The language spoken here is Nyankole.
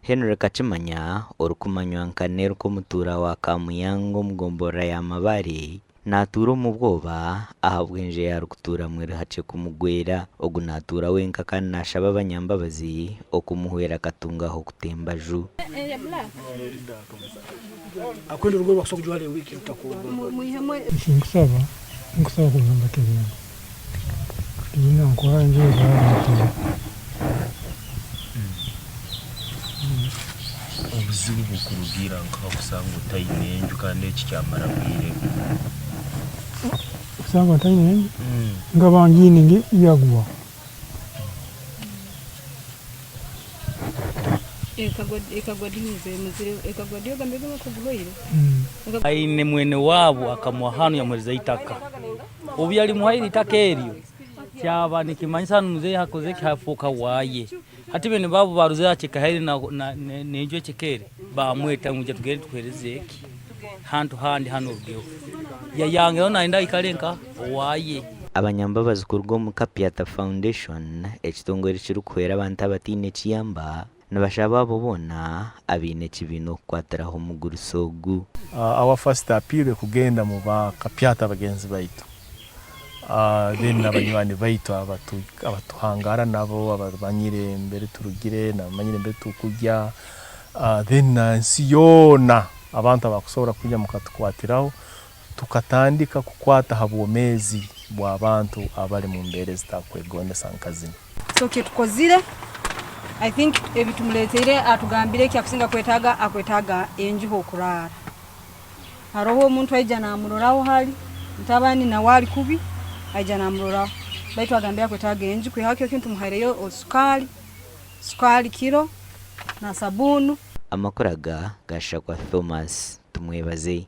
Henry Kakimanya orikumanywa nka Nerco omutuura wa Kamuyanga omu gomborora ya Mabare naatuura omu bwoba ahabw'enju ei arikutuuramu eri hakye kumugwera. Ogu naatuura wenka kandi naashaba abanyambabazi okumuhwera akatunga ah'okuta embaju. Ekinkusaba ninkusaba kuzombekera enju tihaine nkuha enju eza Obuzibu bukurugiira nkaha kusanga otaine enju kandi eki kyamara bwire ki? Kusangwa ntaine enju? Nkaba ngiine yagwa. Aine mwene waabo akamuha hanu yamuhereza eitaka. Obu yarimuhaire eitaka eryo kyaba nikimanyisa hanu muzeeyi hakoze ki hafooka waaye. Hati beene baabo baaruzire aha kikahere n'enju ekikaire baamweta ngu ija tugende tukuheereze eki hantu handi hanu orugeho. Yayangiraho nayenda aikare nka owaaye. Abanyambabazi kuruga omu Kapyata Foundation, ekitongore ekirikuhwera abantu abataine kiyamba, nibashaba abo boona abaine ekibiina okukwatiraho omugurusi ogu. Our first appeal ekugenda mu ba Kapyata bagenzi baitu then na banywani baitu abatuhangara nabo abamanyire mbere turugire nabamanyire mbere tukugya then na nsi yoona abantu abakusobora kwija mukatukwatiraho tukatandika kukwata ha bwomeezi bw'abantu abali mu mbeera ezitakwegondesa nka zinu. So kyetukozire I think ebitumuleteire atugambire ekyakusinga kwetaaga akwetaaga enju hokuraara. Haroho omuntu aija namuroraho hali mutabani nawe ali kubi aija namuroraho baitu agambire akwetaaga enju kwihaho kyo kintu tumuhaireyo sukali, sukali kiro na sabunu. Amakuru aga gashakwa Thomas Tumwebaze.